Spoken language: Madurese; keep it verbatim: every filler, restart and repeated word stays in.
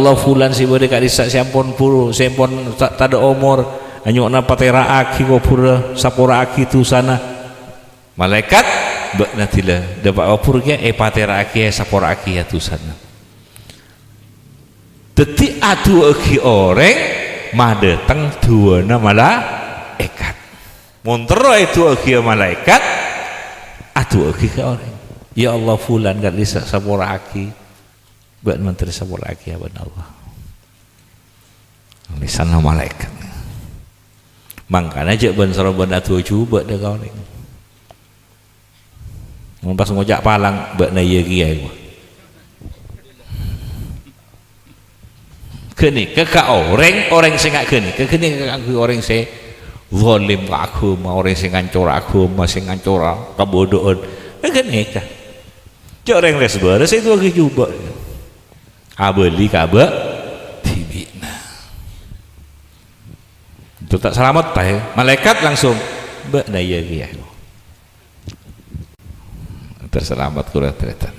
Allah, fulan sè bâdâ ka'dissa' sè ampon buru, sè ampon ta-, tadâ' omor, anyo'na patèra'aghi kobhurrâ, sapora'aghi dusana. Malaèkat, bâ'na dhilâ, dâpa' kobhur kèya, èpatèra'aghi, èsapora'aghi, ya, dusana. Dhâddhi, adu'aaghi orèng madâteng du'âna malaèkat. Mon terro èdu'aaghi malaèkat, adu'aaghi ka orèng. "Ya Allah, fulan ka'dissa' sapora'aghi." Bâ'na mandhâr sapora'aghi abâ'na Allah. Lisanna malaèkat. Mangkana jhâ' bân-sarbân adu'a jhubâ' dâ' ka orèng. Mon pas ngoca' palang, bâ'na iyâ kèya, ghu. Ghânèka ka orèng, orèng sè nga-, ghânèka, ghânèka kaangghuy orèng sè zalim ka aghâma, orèng sè ngancora aghâma, sè ngancora kabâdâ'ân. Ghânèka. Jhâ' orèng rès-bârâs sè èdu'aaghi jhubâ'. Abâli ka bâ' dhibi'na. Itu ta' salamet, ta', ya? Malaèkat langsung, "Bâ'na iyâ kèya." Terselamat, kurang ternyata.